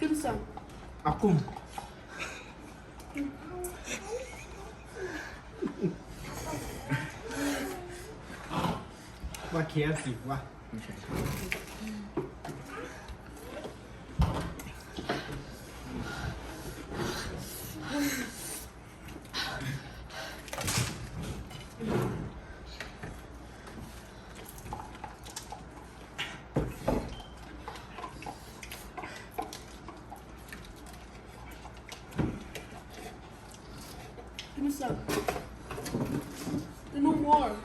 Give me some. Aku. What K F C? What? Okay. Give me some. There's no more.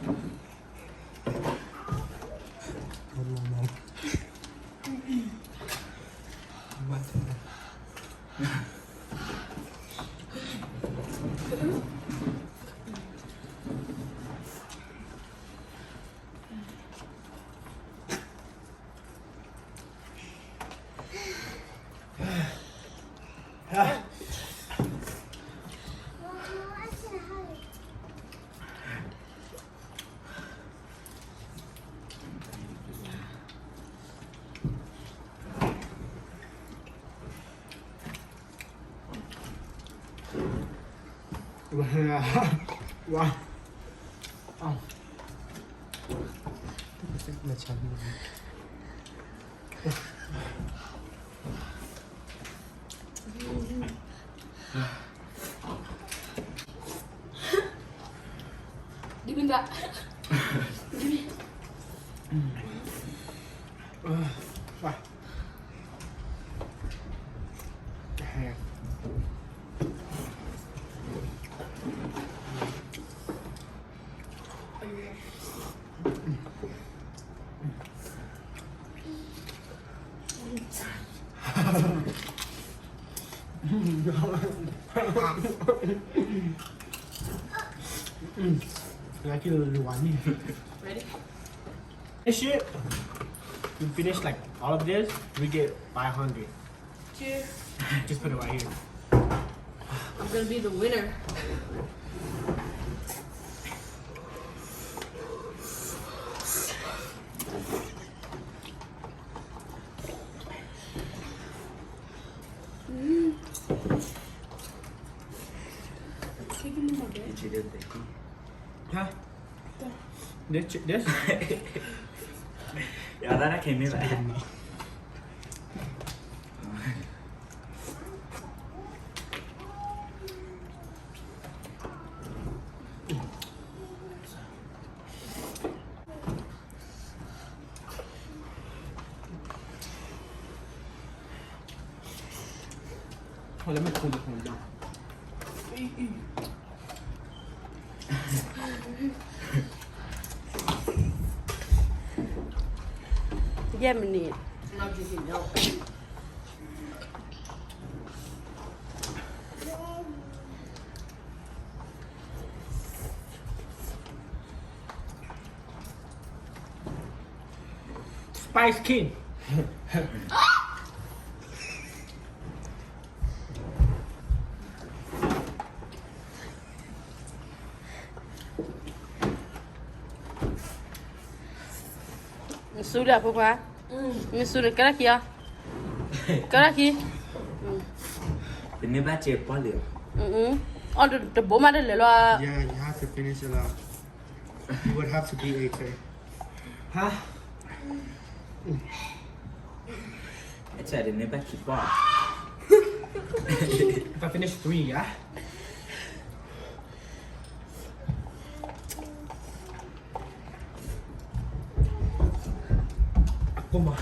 Wow. Oh. Give me that. Give me. Ready? This shit, we finish like all of this, we get five hundred. Cheers. Just put it right here. I'm gonna be the winner. Take him in my bed. Huh? This, this? Yeah, that I came in. လၢမ့ၢ်ခူဒီးခူဒီး ယဲၢ်မံးနံး Spice King. မ့ၢ်စူၤလၢအဖိခွါ, မ့ၢ်စူၤန့ၣ် ကဲထီၣ်ခံအီၤ, ကဲထီၣ်ခံ, တန့ၢ်ဘၣ်စဲးပီၢ်လံ, အီၣ်တဘိမးတလဲၤလီၤ, yeah, you have to finish it up, you would have to be a, huh? It's a the neighbor keep on. If I finish three, yeah? Come on.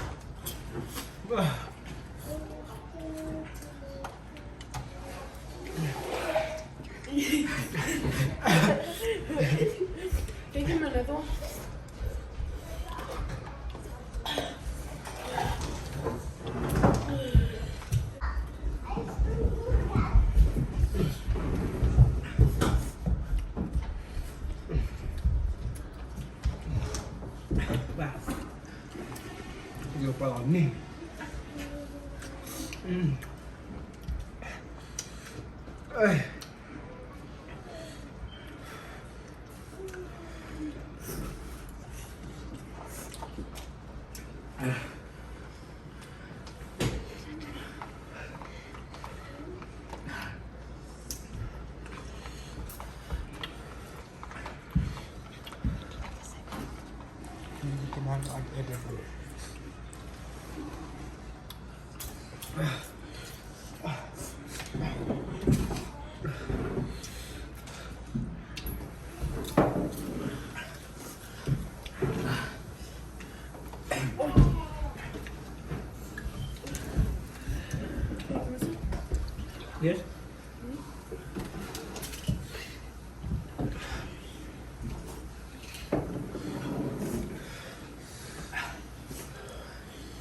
Yes.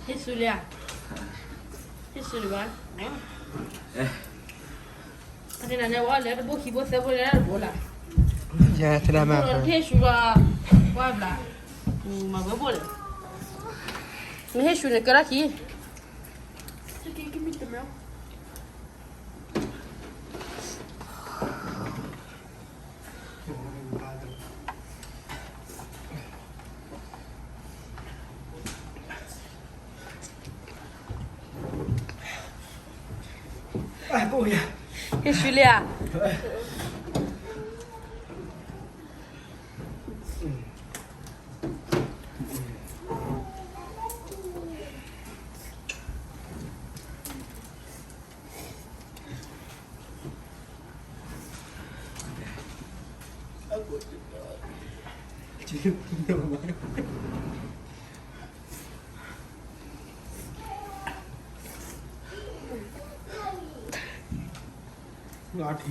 ဟ့ၣ်ဆူလံဧါ, ဟ့ၣ်ဆူလံဘၣ်, အန့ၣ်ဝဲလဲၤတဘိခံဘိသၢဘိလဲၤတဘိလၢ, ယဲသဒၣ်မး ဟ့ၣ်ဆူလီၤ, ကွၢ်ဘျါ, မၤဘၣ်ဘိလဲၣ်, မ့ၢ်ဟ့ၣ်ဆူန့ၣ်ကဲထီၣ်ခံ ဟ့ၣ်ဆူလံ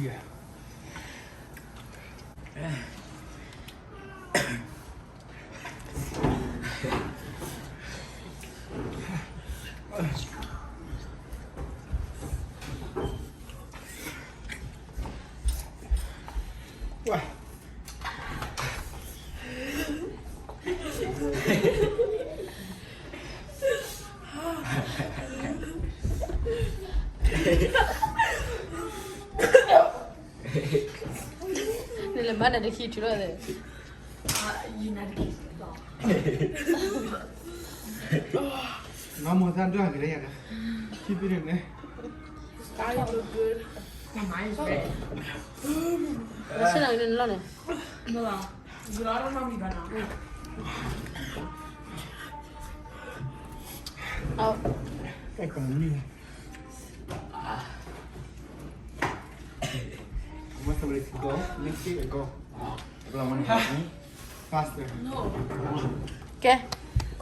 ဧါ.နလဲၤမၤနၤတခံထူလီၤသ့ၣ်. ငါမိၢ်သၣ်ဒွဲၣ်ကလဲၤယၤဒီး ခံပ့န့ၣ်န့ၣ်. Style look good. My mind is ready. နဆ့ၣ်နီၤကန့ၣ်လီၤန့ၣ်. အဲၣ်ကီးန့ၣ် Want somebody to go? Let's see it go. Faster. ကဲ, က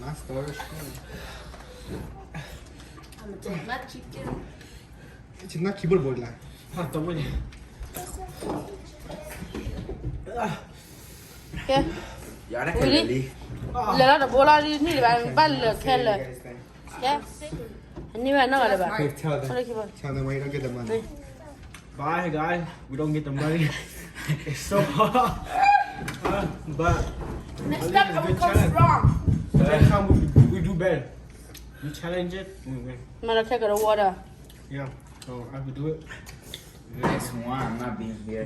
Not storage. I'm a not chicken. It's not keyboard board la. Huh, the way. Okay. Y'all, that can really. လဲၤလီၤတဘိလီၤဒ်န့ၣ်ဘၣ် ဘၣ်လၢခဲလၢာ်. Okay. န့ၢ်ဘၣ်နီၢ်ဂၤလၢၤဘၣ်. Hey, tell them. Tell them why you don't get the money. Bye, guys. We don't get the money. It's so hard. Uh, but next time I will come strong. Next time we, we do better. We challenge it, we win. မၤလီၤခဲကဒီးဝီဒီး. Yeah, so I have to do it. Next one, I'm not being here.